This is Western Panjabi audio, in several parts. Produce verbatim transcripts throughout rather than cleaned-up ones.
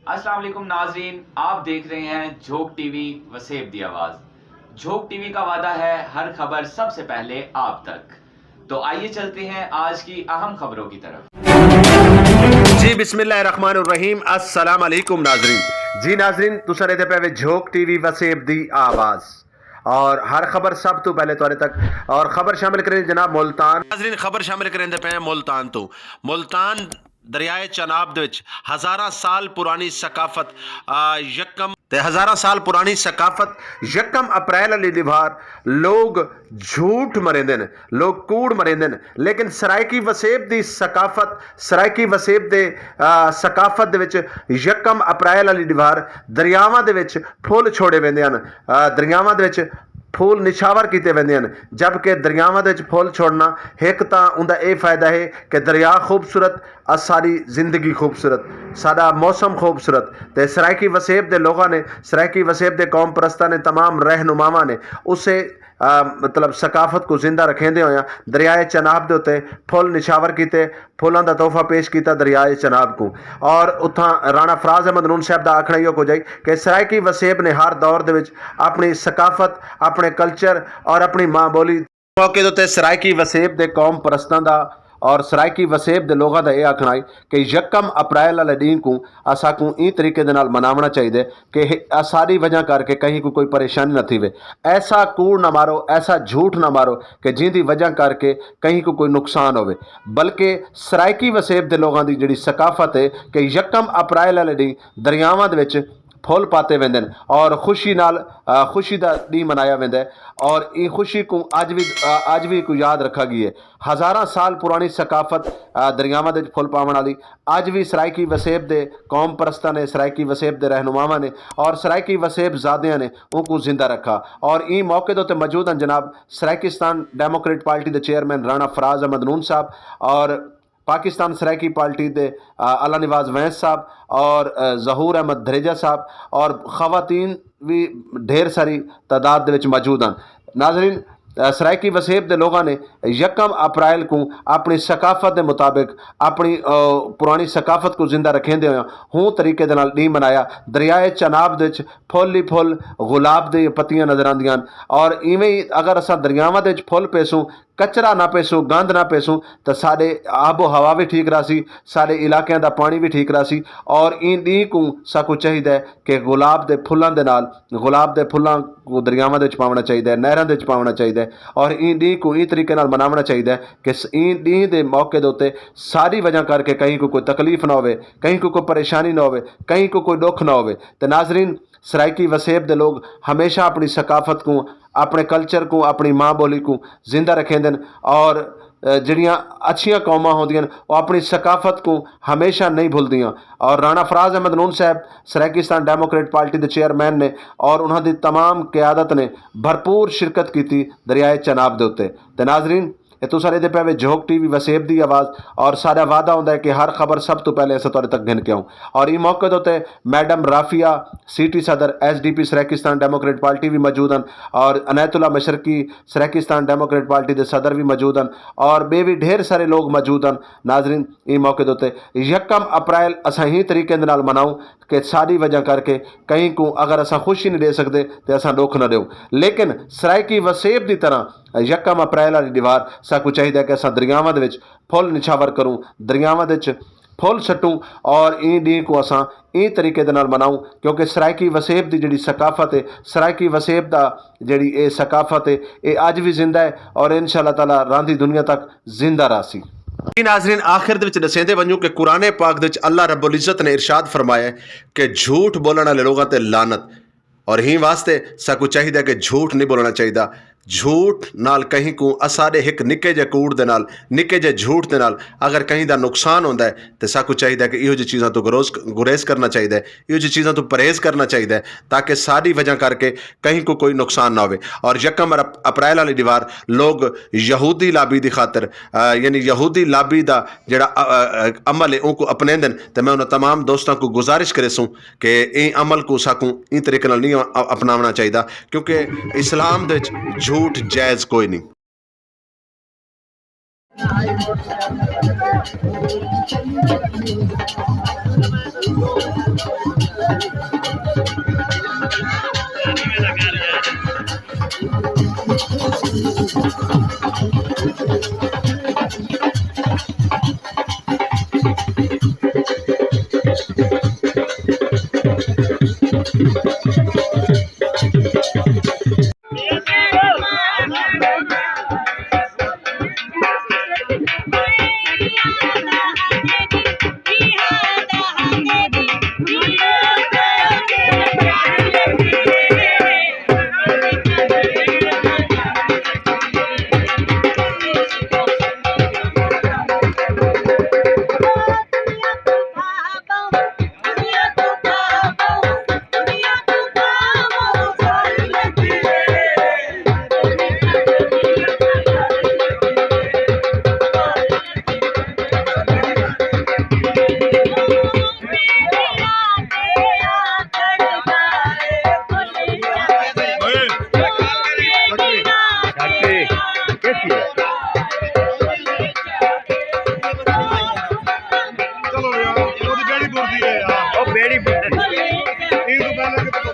السلام علیکم ناظرین، آپ دیکھ رہے ہیں جھوک ٹی وی وسیب دی آواز۔ جھوک ٹی وی کا وعدہ ہے ہر خبر سب سے پہلے آپ تک۔ تو آئیے چلتے ہیں آج کی اہم خبروں کی طرف۔ جی، بسم اللہ الرحمن الرحیم۔ السلام علیکم ناظرین۔ جی ناظرین، تساں دے پے وے جھوک ٹی وی وسیب دی آواز، اور ہر خبر سب تو پہلے تہاڈے تک۔ اور خبر شامل کریں جناب ملتان۔ ناظرین، خبر شامل کریں دے پے ہیں ملتان تو۔ ملتان دریائے چناب دے وچ ہزاراں سال پرانی ثقافت، آ، یکم تے ہزاراں سال پرانی ثقافت یکم اپریل علی دیوار لوگ جھوٹ مریندے نے، لوگ کوڑ مریندے نے، لیکن سرائیکی وسیب دی ثقافت، سرائیکی وسیب دے، آ، ثقافت دے وچ یکم اپریل علی دیوار دریاواں دے وچ پھول چھوڑے ویندے ہن، آ، دریاواں دے وچ پھول نچھاور کیتے ویندے ہن، جبکہ دریاواں دے وچ پھول چھوڑنا ایک تاں اوندا اے فائدہ ہے کہ دریا خوبصورت، آ ساری زندگی خوبصورت، ساڈا موسم خوبصورت۔ تے سرائیکی وسیب دے لوگاں نے، سرائیکی وسیب دے قوم پرستاں نے، تمام رہنماواں نے اسے، آ، مطلب ثقافت کو زندہ رکھیندے ہویا دریائے چناب دے اُتے پھول نچھاور کیتے، پھولاں دا تحفہ پیش کیتا دریائے چناب کو۔ اور اتھاں رانا فراز احمد نون صاحب دا آکھنا ایہو کچھ ہے کہ سرائیکی وسیب نے ہر دور دے وچ اپنی ثقافت، اپنے کلچر اور اپنی ماں بولی۔ موقع دے اُتے سرائیکی وسیب دے قوم پرستاں دا اور سرائیکی وسیب دے لوگاں دا اے آکھنا ہے کہ یکم اپریل والے دن کو اساں کو ایں طریقے دے نال مناونا چاہیے کہ اے ساری وجہ کر کے کہیں کو کوئی پریشانی نہ تھیوے۔ ایسا کوڑ نہ مارو، ایسا جھوٹ نہ مارو کہ جن دی وجہ کر کے کہیں کو کوئی نقصان ہووے، بلکہ سرائیکی وسیب دے لوگاں دی جڑی ثقافت ہے کہ یکم اپریل والے دن دریاواں دے وچ پھول پاتے ویندے نے اور خوشی نال، آ، خوشی دا ڈی منایا ویندا ہے۔ اور ایں خوشی کو اج بھی، آ، اج بھی کو یاد رکھا گئی ہے۔ ہزاراں سال پرانی ثقافت، آ، دریاواں دے وچ پھول پاون والی اج بھی سرائیکی وسیب دے قوم پرستاں نے، سرائیکی وسیب دے رہنماواں نے اور سرائیکی وسیب زادیاں نے ان کو زندہ رکھا۔ اور ایں موقع دے تے موجود ہیں جناب سرائیکستان ڈیموکریٹ پارٹی دے چیئرمین رانا فراز احمد نون صاحب اور پاکستان سرائیکی پارٹی دے، آ، اللہ نواز وینس صاحب اور، آ، ظہور احمد دھریجہ صاحب اور خواتین بھی ڈھیر ساری تعداد دے وچ موجود ہیں۔ ناظرین، آ، سرائیکی وسیب دے لوگاں نے یکم اپریل کو اپنی ثقافت دے مطابق اپنی، آ، پرانی ثقافت کو زندہ رکھیندے ہوئے ہوں طریقے دے نال ڈی منایا۔ دریائے چناب دے وچ پھل ہی پھل گلاب دے پتیاں نظر آندیاں ہن۔ اور ایویں ہی اگر اساں دریاواں دے وچ پھل پیسوں، کچرا نہ پیسوں، گند نہ پیسوں، تے ساڈے آب و ہوا بھی ٹھیک رہسی، ساڈے علاقیاں دا پانی بھی ٹھیک رہسی۔ اور این ڈی کو ساکو چاہیدا ہے کہ گلاب دے پھلاں دے نال، گلاب دے پھلاں کو دریاواں دے وچ پاونا چاہیدا ہے، نہراں دے وچ پاونا چاہیدا ہے۔ اور این ڈی کو این طریقے نال مناونا چاہیدا ہے کہ س-، این ڈی دے موقع دے اُتے ساری وجہ کر کے کہیں کو کوئی تکلیف نہ ہوے، کہیں کو کوئی پریشانی نہ ہوے، کہیں کو کوئی دکھ نہ ہوے۔ تے ناظرین، سرائیکی وسیب دے لوگ ہمیشہ اپنی ثقافت کو، اپنے کلچر کو، اپنی ماں بولی کو زندہ رکھیں دن۔ اور، اے، جڑیاں اچھیاں قوماں ہوندیاں، وہ اپنی ثقافت کو ہمیشہ نہیں بھولدیاں۔ اور رانا فراز احمد نون صاحب سرائیکستان ڈیموکریٹ پارٹی دے چیئرمین نے اور انہاں دی تمام قیادت نے بھرپور شرکت کیتی دریائے چناب دے اُتے۔ تے ناظرین، اے تساں دے پے وے جھوک ٹی وی وسیب دی آواز، اور ساڈا وعدہ ہوندا ہے کہ ہر خبر سب تو پہلے اساں تہاڈے تک گھن کے آؤں۔ اور ایں موقع دے اُتے میڈم رافیہ، سٹی صدر ایس ڈی پی سرائیکستان ڈیموکریٹ پارٹی بھی موجود ہیں، اور عنایت اللہ مشرقی سرائیکستان ڈیموکریٹ پارٹی دے صدر بھی موجود ہیں، اور بے بھی ڈھیر سارے لوگ موجود ہیں۔ ناظرین، ایں موقع دے اُتے یکم اپریل اساں ہی طریقے دے نال مناؤں کہ ساری وجہ کر کے کہیں کو اگر اساں خوشی نہیں دے سکتے تے اساں دکھ نہ دیو، لیکن سرائیکی وسیب دی طرح یکم اپریل والی دیوار ساکو چاہیدا ہے کہ اساں دریاواں دے وچ پھل نچھاور کروں، دریاواں دے وچ پھل سٹوں، اور این ڈی کو اساں این طریقے دے نال مناؤں، کیونکہ سرائیکی وسیب دی جڑی ثقافت ہے، سرائیکی وسیب دا جڑی اے ثقافت ہے، اے اج بھی زندہ ہے اور انشاءاللہ تعالیٰ راندھی دنیا تک زندہ راسی۔ جی ناظرین، آخر دے وچ دسیندے ونجوں کہ قرآن پاک دے وچ اللہ رب العزت نے ارشاد فرمایا ہے کہ جھوٹ بولن والے لوگاں تے لعنت۔ اور ہی واسطے ساکو چاہیدا کہ جھوٹ نہیں بولنا چاہیدا۔ جھوٹ نال کہیں کو اساڈے ایک نکے جے کوڑ دے نال، نکے جے جھوٹ دے نال اگر کہیں دا نقصان ہوندا ہے تے ساکو چاہیدا کہ ایہو جی چیزاں تو گروز، گریز کرنا چاہیدا ہے، ایہو جی چیزاں تو پرہیز کرنا چاہیدا ہے، تاکہ ساری وجہ کر کے کہیں کو کوئی نقصان نہ ہوئے۔ اور یکم اپ-، اپریل والی دیوار لوگ یہودی لابی دی خاطر، آ، یعنی یہودی لابی دا جڑا، آ، آ، آ، عمل ہے، اون کو اپنے دن۔ تے میں انہاں تمام دوستاں کو گزارش کرے سوں کہ ایں عمل کو ساکوں ایں طریقے نال نہیں اپ-، اپناونا چاہیدا، کیونکہ اسلام دے وچ جھوٹ جائز کوئی نہیں۔ چلو یار، وہ تو بیڑی بردی ہے یار۔ وہ بیڑی بردی۔ یہ تو پہلے کہ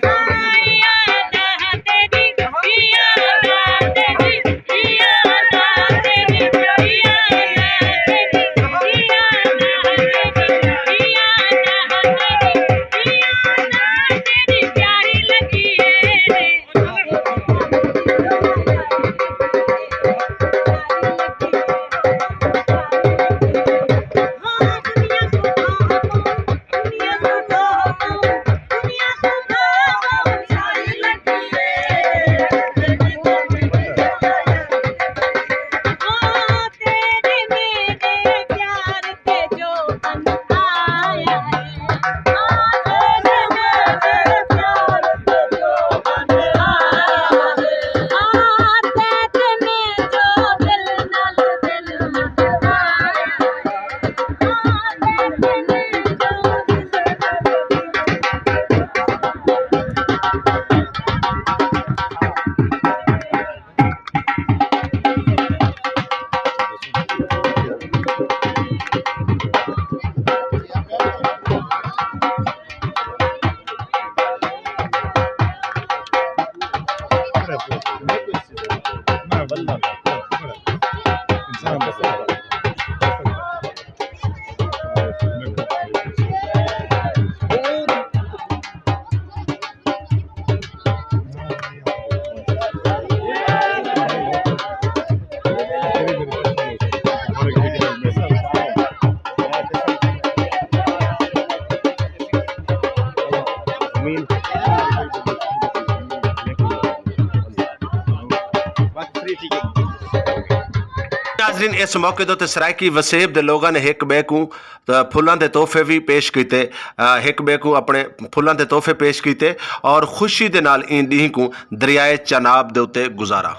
ناظرین، اس موقع دے تے سرائیکی وسیب دے لوگاں نے ہک بے کو، آ، پھلاں دے تحفے بھی پیش کیتے، آ، ہک بے کو اپنے پھلاں دے تحفے پیش کیتے اور خوشی دے نال این ڈینہ کو دریائے چناب دے اُتے گزارا۔